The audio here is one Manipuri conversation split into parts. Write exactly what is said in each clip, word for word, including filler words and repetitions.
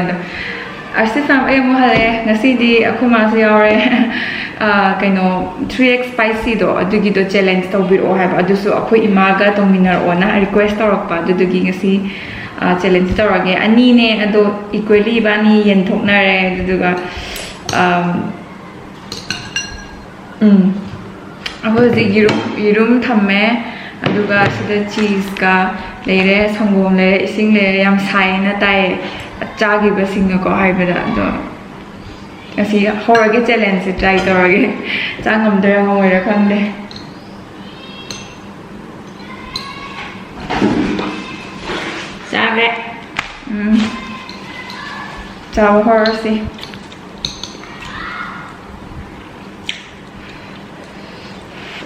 ꯑꯗꯣ ꯑꯥꯔꯁꯤꯐ ꯃꯦꯝ, ꯑꯩ ꯑꯃꯨꯛ ꯍꯜꯂꯛꯑꯦ꯫ ꯉꯁꯤꯗꯤ ꯑꯩꯈꯣꯏ ꯃꯥꯁꯨ ꯌꯥꯎꯔꯦ꯫ ꯑꯥ, ꯀꯩꯅꯣ, ꯊ꯭ꯔꯤ ꯑꯦꯛꯁ ꯁ꯭ꯄꯥꯏꯁꯤꯗꯣ ꯑꯗꯨꯒꯤꯗꯣ ꯆꯦꯂꯦꯟꯖ ꯇꯧꯕꯤꯔꯛꯑꯣ ꯍꯥꯏꯕ꯫ ꯑꯗꯨꯁꯨ ꯑꯩꯈꯣꯏ ꯏꯃꯥꯒ ꯇꯧꯃꯤꯟꯅꯔꯛꯑꯣꯅ ꯔꯤꯀ꯭ꯋꯦꯁ ꯇꯧꯔꯛꯄ꯫ ꯑꯗꯨꯗꯨꯒꯤ ꯉꯁꯤ, ꯑꯥ, ꯆꯦꯂꯦꯟꯖ ꯇꯧꯔꯒꯦ꯫ ꯑꯅꯤꯅꯦ, ꯑꯗꯣ ꯏꯀ꯭ꯋꯦꯂꯤ ꯏꯕꯥꯅꯤ ꯌꯦꯟꯊꯣꯛꯅꯔꯦ꯫ ꯑꯗꯨꯗꯨꯒ, ꯑꯥꯝ, ꯎꯝ꯫ ꯑꯩꯈꯣꯏ ꯍꯧꯖꯤꯛ ꯌꯦꯔꯨꯝ, ꯌꯦꯔꯨꯝ ꯊꯝꯃꯦ, ꯑꯗꯨꯒ ꯁꯤꯗ ꯆꯤꯁꯀ ꯂꯩꯔꯦ, ꯁꯪꯒꯣꯝ ꯂꯩꯔꯦ, ꯏꯁꯤꯡ ꯂꯩꯔꯦ꯫ ꯌꯥꯝ ꯁꯥꯏꯌꯦꯅ ꯇꯥꯏꯌꯦ꯫ ꯆꯥꯈꯤꯕꯁꯤꯡꯅꯀꯣ ꯍꯥꯏꯕꯗ꯫ ꯑꯗꯣ ꯉꯁꯤ ꯍꯧꯔꯒꯦ ꯆꯦꯂꯦꯟꯖꯁꯦ, ꯇ꯭ꯔꯥꯏ ꯇꯧꯔꯒꯦ꯫ ꯆꯥ ꯉꯝꯗꯣꯏꯔꯥ ꯉꯝꯃꯣꯏꯔꯥ ꯈꯪꯗꯦ꯫ ꯆꯥꯔꯦ꯫ ꯎꯝ꯫ ꯆꯥꯕ ꯍꯧꯔꯁꯤ꯫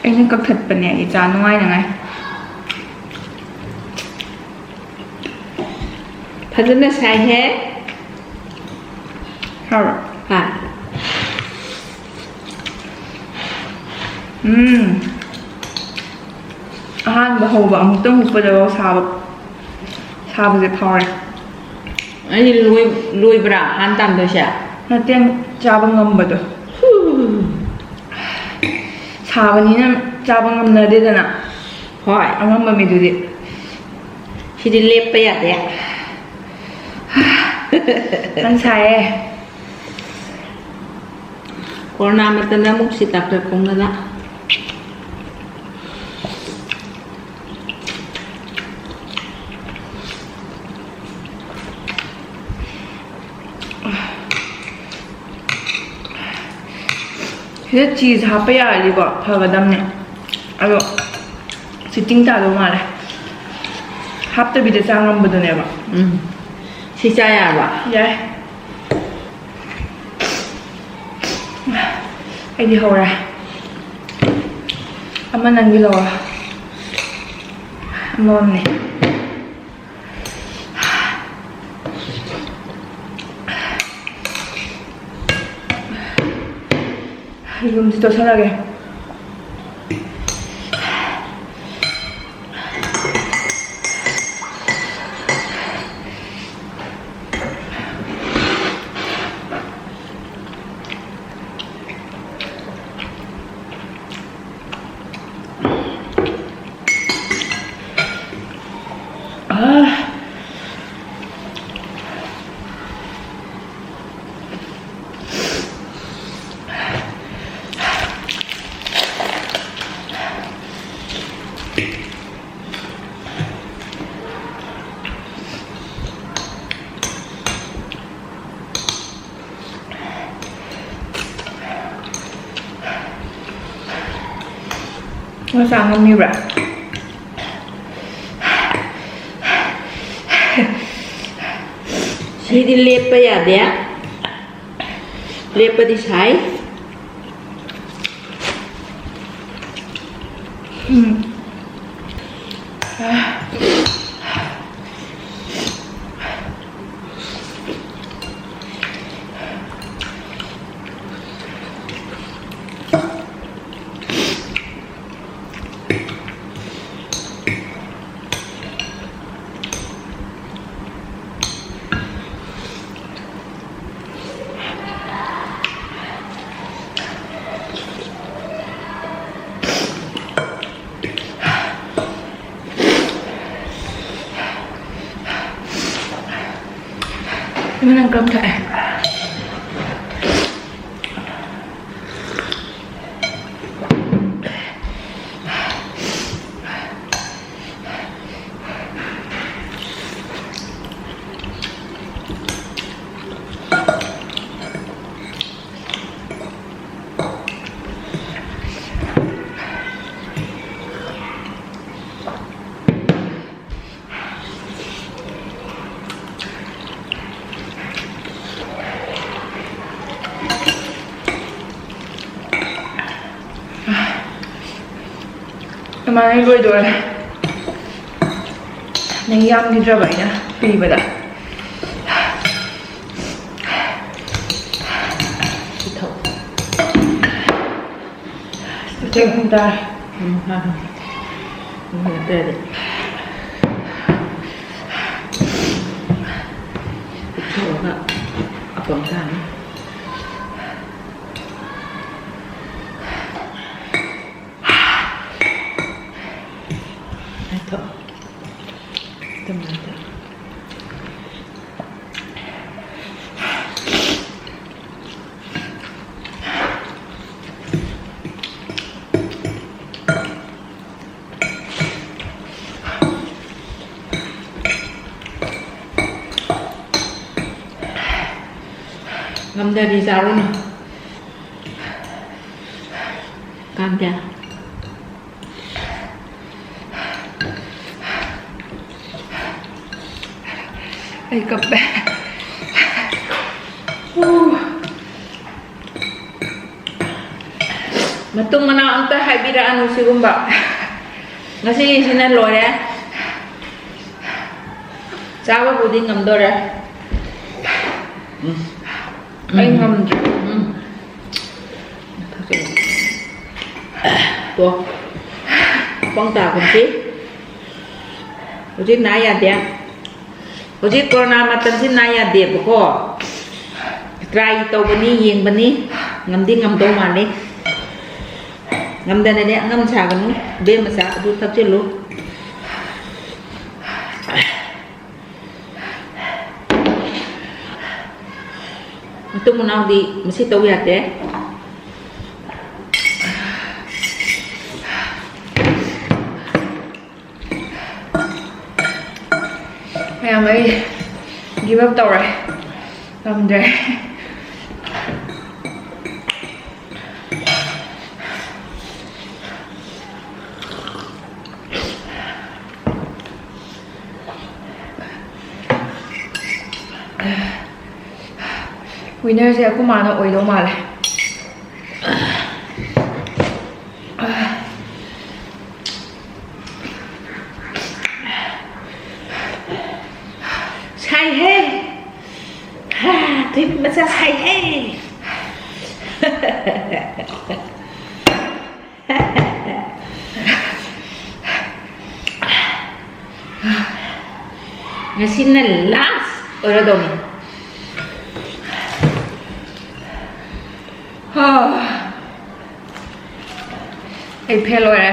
ꯑꯩꯅ ꯀꯛꯊꯠꯄꯅꯦ, ꯑꯩ ꯆꯥ ꯅꯨꯡꯉꯥꯏꯅꯉꯥꯏ꯫ ꯐꯖꯅ ꯁꯥꯏꯍꯦ꯫ ꯍꯥꯎꯔꯣ? ꯍꯥ꯫ ꯎꯝ꯫ ꯑꯍꯥꯟꯕ ꯍꯧꯕ, ꯑꯃꯨꯛꯇꯪ ꯍꯨꯞꯄꯗꯐꯥꯎ ꯁꯥꯕ, ꯁꯥꯕꯁꯦ ꯐꯥꯎꯔꯦ꯫ ꯑꯩꯗꯤ ꯂꯣꯏ-, ꯂꯣꯏꯕ꯭ꯔꯥ ꯍꯥꯟ ꯇꯥꯝꯗꯣꯏꯁꯦ? ꯅꯠꯇꯦ, ꯆꯥꯕ ꯉꯝꯕꯗꯣ꯫ ꯁꯥꯕꯅꯤꯅ ꯆꯥꯕ ꯉꯝꯅꯗꯦꯗꯅ꯫ ꯍꯣꯏ꯫ ꯑꯉꯝꯕ ꯃꯤꯗꯨꯗꯤ꯫ ꯁꯤꯗꯤ ꯂꯦꯞꯄ ꯌꯥꯗꯦ꯫ ꯅꯪ ꯁꯥꯏꯌꯦ꯫ ꯀꯣꯔꯣꯅꯥ ꯃꯇꯝꯗ ꯑꯃꯨꯛ ꯁꯤ ꯇꯥꯛꯇ ꯈꯣꯡꯗꯅ꯫ ꯁꯤꯗ ꯆꯤꯁ ꯍꯥꯞꯄ ꯌꯥꯔꯗꯤꯀꯣ ꯐꯒꯗꯝꯅꯦ, ꯑꯗꯣ ꯆꯤꯇꯤꯡ ꯇꯥꯗꯧ ꯃꯥꯜꯂꯦ꯫ ꯍꯥꯞꯇꯕꯤꯗ ꯆꯥ ꯉꯝꯕꯗꯨꯅꯦꯕ꯫ ꯎꯝ꯫ ꯁꯤ ꯆꯥ ꯌꯥꯔꯕ? ꯌꯥꯏ꯫ ꯑꯩꯗꯤ ꯍꯧꯔꯦ꯫ ꯑꯃ ꯅꯪꯒꯤ ꯂꯧꯔꯣ꯫ ꯑꯃꯃꯝꯅꯦ꯫ ꯌꯦꯔꯨꯝꯁꯤ ꯇꯣꯠꯁꯜꯂꯒꯦ꯫ ꯃꯆꯥ ꯉꯝꯃꯤꯕ꯭ꯔꯥ? ꯁꯤꯗꯤ ꯂꯦꯞꯄ ꯌꯥꯗꯦ꯫ ꯂꯦꯞꯄꯗꯤ ꯁꯥꯏ꯫ ꯎꯝ꯫ ꯏꯃꯥ, ꯅꯪ ꯀꯔꯝ ꯊꯛꯑꯦ? ꯏꯃꯥꯅ ꯂꯣꯏꯗꯣꯔꯦ꯫ ꯅꯪ ꯌꯥꯝꯈꯤꯗ꯭ꯔꯕ ꯑꯩꯅ ꯄꯤꯕꯗ꯫ ꯁꯤ ꯊꯛꯑꯣ꯫ ꯎꯆꯦꯛ ꯑꯃꯨꯛ ꯇꯥꯔꯦ꯫ ꯎꯝ, ꯍꯥ, ꯍꯥ꯫ ꯎꯝ, ꯅꯠꯇ꯭ꯔꯗꯤ꯫ ꯄꯤꯊꯣꯛꯑꯒ ꯑꯄꯪ ꯇꯥꯅꯤ꯫ ꯍꯥꯏꯊꯣꯛꯑꯣ꯫ ꯑꯗꯨꯃꯥꯏꯅ ꯇꯧꯔꯣ꯫ ꯉꯝꯗ꯭ꯔꯗꯤ ꯆꯥꯔꯨꯅꯨ꯫ ꯀꯥꯡ ꯀꯌꯥ? ꯑꯩ ꯀꯞꯄꯦ꯫ ꯎ꯫ ꯃꯇꯨꯡ ꯃꯅꯥꯎ ꯑꯝꯇ ꯍꯥꯏꯕꯤꯔꯛꯑꯅꯨ ꯁꯤꯒꯨꯝꯕ꯫ ꯉꯁꯤꯒꯤꯁꯤꯅ ꯂꯣꯏꯔꯦ꯫ ꯆꯥꯕꯕꯨꯗꯤ ꯉꯝꯗꯣꯔꯦ꯫ ꯎꯝ꯫ ꯑꯩ ꯉꯝꯗ꯭ꯔꯦ꯫ ꯎꯝ꯫ ꯇꯣ꯫ ꯄꯪ ꯇꯥꯒꯨꯝꯁꯤ꯫ ꯍꯧꯖꯤꯛ ꯅꯥ ꯌꯥꯗꯦ꯫ ꯍꯧꯖꯤꯛ ꯀꯣꯔꯣꯅꯥ ꯃꯇꯝꯁꯤ ꯅꯥ ꯌꯥꯗꯦꯕꯀꯣ꯫ Try ꯇꯧꯕꯅꯤ, ꯌꯦꯡꯕꯅꯤ꯫ ꯉꯝꯗꯤ ꯉꯝꯗꯧ ꯃꯥꯜꯂꯤ꯫ ꯉꯝꯗꯅꯅꯦ ꯑꯉꯝ ꯁꯥꯒꯅꯨ꯫ ꯏꯕꯦꯝꯃꯆꯥ, ꯑꯗꯨ ꯊꯛꯆꯤꯜꯂꯨ꯫ ꯃꯇꯨꯡ ꯃꯅꯥꯎꯗꯤ ꯃꯁꯤ ꯇꯧ ꯌꯥꯗꯦ꯫ ꯃꯌꯥꯝ, ꯑꯩ give up ꯇꯧꯔꯦ, ꯉꯝꯗ꯭ꯔꯦ꯫ Winnerꯁꯦ ꯑꯩꯈꯣꯏ ꯃꯥꯅ ꯑꯣꯏꯗꯧ ꯃꯥꯜꯂꯦ꯫ ꯁꯥꯏꯍꯦ꯫ ꯍꯥ, ꯊꯣꯏꯕꯤ ꯃꯆꯥ ꯁꯥꯏꯍꯦ꯫ ꯉꯁꯤꯅ last ꯑꯣꯏꯔꯗꯧꯅꯤ꯫ ꯍꯥ꯫ ꯑꯩ fail ꯑꯣꯏꯔꯦ꯫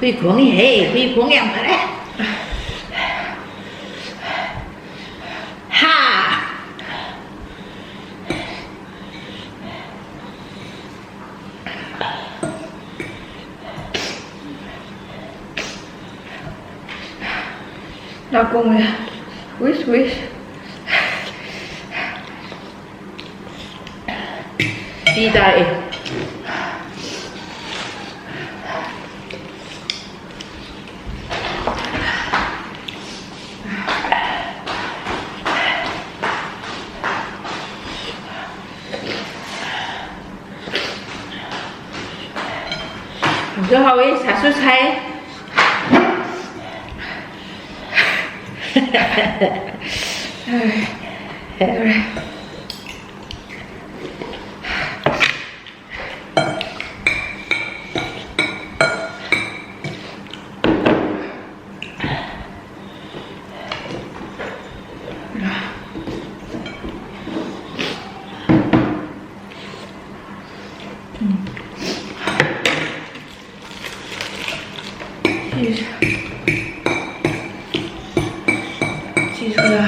ꯍꯨꯏ ꯈꯣꯡꯉꯤꯍꯦ, ꯍꯨꯏ ꯈꯣꯡ ꯌꯥꯝ ꯐꯔꯦ꯫ ꯍꯥ꯫ ꯅꯥꯀꯣꯡꯁꯦ ꯋꯤꯁ ꯋꯤꯁ꯫ ꯄꯤ ꯇꯥꯔꯛꯑꯦ꯫ ꯍꯥꯎꯁꯨ ꯍꯥꯎꯋꯦ, ꯁꯥꯁꯨ ꯁꯥꯏ꯫ Cheese. Cheese ꯈꯔ꯫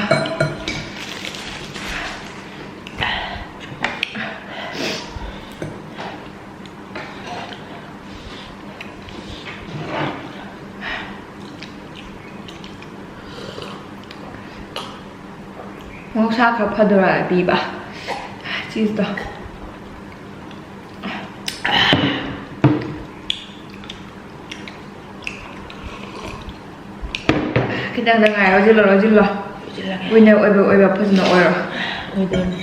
ꯃꯍꯧꯁꯥ ꯈꯔ ꯐꯗꯣꯏꯔꯥ ꯄꯤꯕ cheeseꯇꯣ꯫ ꯈꯤꯇꯪꯗ ꯉꯥꯏꯔꯣ, ꯂꯣꯏꯁꯤꯜꯂꯣ, ꯂꯣꯏꯁꯤꯜꯂꯣ꯫ ꯂꯣꯏꯁꯤꯜꯂꯒꯦ꯫ Winner ꯑꯣꯏꯕ, ꯑꯣꯏꯕ ꯐꯖꯅ ꯑꯣꯏꯔꯣ꯫ ꯑꯣꯏꯗꯣꯏꯅꯦ꯫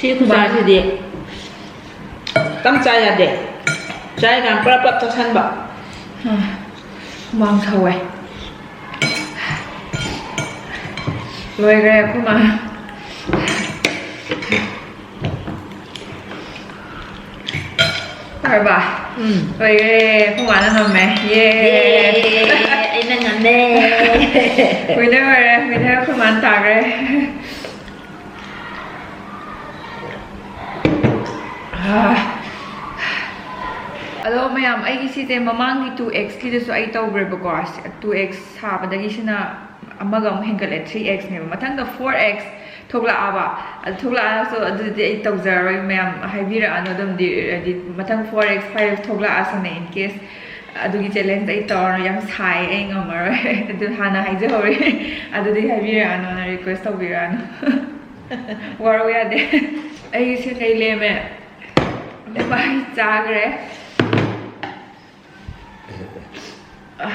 ꯁꯤ ꯈꯨꯆꯥꯁꯤꯗꯤ ꯈꯤꯇꯪ ꯆꯥ ꯌꯥꯗꯦ꯫ ꯆꯥꯏ ꯀꯥꯟ ꯄꯨꯂꯞ ꯄꯨꯂꯞ ꯆꯥꯁꯟꯕ꯫ ꯍꯨꯃꯥꯡ ꯁꯧꯋꯦ꯫ ꯂꯣꯏꯈ꯭ꯔꯦ ꯑꯩꯈꯣꯏ ꯃꯥ꯫ ꯐꯔꯕ? ꯎꯝ꯫ ꯂꯣꯏꯈ꯭ꯔꯦ꯫ ꯑꯩꯈꯣꯏ ꯃꯥꯅ ꯉꯝꯃꯦ꯫ ꯌꯦ꯫ ꯌꯦ꯫ ꯑꯩꯅ ꯉꯝꯃꯦ꯫ Winner ꯑꯣꯏꯔꯦ꯫ Winner ꯑꯩꯈꯣꯏ ꯃꯥꯅ ꯇꯥꯈ꯭ꯔꯦ꯫ ꯑꯥ꯫ ꯑꯗꯣ ꯃꯌꯥꯝ, ꯑꯩꯒꯤ ꯁꯤꯁꯦ ꯃꯃꯥꯡꯒꯤ ꯇꯨ ꯑꯦꯛꯁꯀꯤꯗꯨꯁꯨ ꯑꯩ ꯇꯧꯈ꯭ꯔꯦꯕꯀꯣ꯫ ꯇꯨ ꯑꯦꯛꯁ ꯁꯥꯕꯗꯒꯤ ꯁꯤꯅ ꯑꯃꯒ ꯑꯃꯨꯛ ꯍꯦꯟꯒꯠꯂꯦ, ꯊ꯭ꯔꯤ ꯑꯦꯛꯁꯅꯦꯕ꯫ ꯃꯊꯪꯗ ꯐꯣꯔ ꯑꯦꯛꯁ ꯊꯣꯛꯂꯛꯑꯕ꯫ ꯑꯗꯨ ꯊꯣꯛꯂꯛꯑꯁꯨ ꯑꯗꯨꯗꯤ ꯑꯩ ꯇꯧꯖꯔꯔꯣꯏ꯫ ꯃꯌꯥꯝ ꯍꯥꯏꯕꯤꯔꯛꯑꯅꯨ ꯑꯗꯨꯝꯗꯤ, ꯍꯥꯏꯗꯤ ꯃꯊꯪ ꯐꯣꯔ ꯑꯦꯛꯁ, ꯐꯥꯏꯚ ꯑꯦꯛꯁ ꯊꯣꯛꯂꯛꯑꯁꯨꯅꯦ, in case ꯑꯗꯨꯒꯤ ꯆꯦꯂꯦꯟꯖ ꯑꯩ ꯇꯧꯔꯔꯣꯏ꯫ ꯌꯥꯝ ꯁꯥꯏ, ꯑꯩ ꯉꯝꯃꯔꯣꯏ꯫ ꯑꯗꯨ ꯍꯥꯟꯅ ꯍꯥꯏꯖꯍꯧꯔꯦ꯫ ꯑꯗꯨꯗꯤ ꯍꯥꯏꯕꯤꯔꯛꯑꯅꯨꯅ ꯔꯤꯀ꯭ꯋꯦꯁ ꯇꯧꯕꯤꯔꯛꯑꯅꯨ꯫ ꯋꯥꯔꯧ ꯌꯥꯗꯦ꯫ ꯑꯩꯒꯤ ꯁꯤ ꯀꯩ ꯂꯦꯝꯃꯦ? ꯚꯥꯏ ꯆꯥꯈ꯭ꯔꯦ꯫ ꯑ,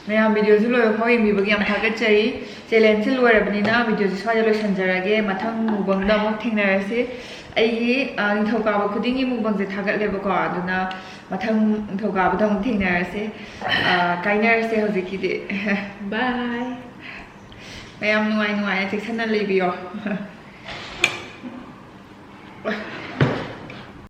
ꯃꯌꯥꯝ ꯚꯤꯗꯤꯑꯣꯁꯤ ꯂꯣꯏꯕ ꯐꯥꯎ ꯌꯦꯡꯕꯤꯕꯒꯤ ꯌꯥꯝ ꯊꯥꯒꯠꯆꯔꯤ꯫ ꯆꯦꯂꯦꯟꯖꯁꯤ ꯂꯣꯏꯔꯕꯅꯤꯅ ꯚꯤꯗꯤꯑꯣꯁꯤ ꯁ꯭ꯋꯥꯏꯗ ꯂꯣꯏꯁꯤꯟꯖꯔꯒꯦ꯫ ꯃꯊꯪ ꯃꯨꯛꯕꯪꯗ ꯑꯃꯨꯛ ꯊꯦꯡꯅꯔꯁꯤ꯫ ꯑꯩꯒꯤ, ꯑ, ꯅꯤꯡꯊꯧꯀꯥꯕ ꯈꯨꯗꯤꯡꯒꯤ ꯃꯨꯛꯕꯪꯁꯦ ꯊꯥꯒꯠꯂꯦꯕꯀꯣ, ꯑꯗꯨꯅ ꯃꯊꯪ ꯅꯤꯡꯊꯧꯀꯥꯕꯗ ꯑꯃꯨꯛ ꯊꯦꯡꯅꯔꯁꯤ꯫ ꯑ, ꯀꯥꯏꯅꯔꯁꯦ ꯍꯧꯖꯤꯛꯀꯤꯗꯤ꯫ ꯕꯥꯏ꯫ ꯃꯌꯥꯝ ꯅꯨꯡꯉꯥꯏ ꯅꯨꯡꯉꯥꯏꯅ ꯆꯦꯛꯁꯤꯟꯅ ꯂꯩꯕꯤꯌꯣ꯫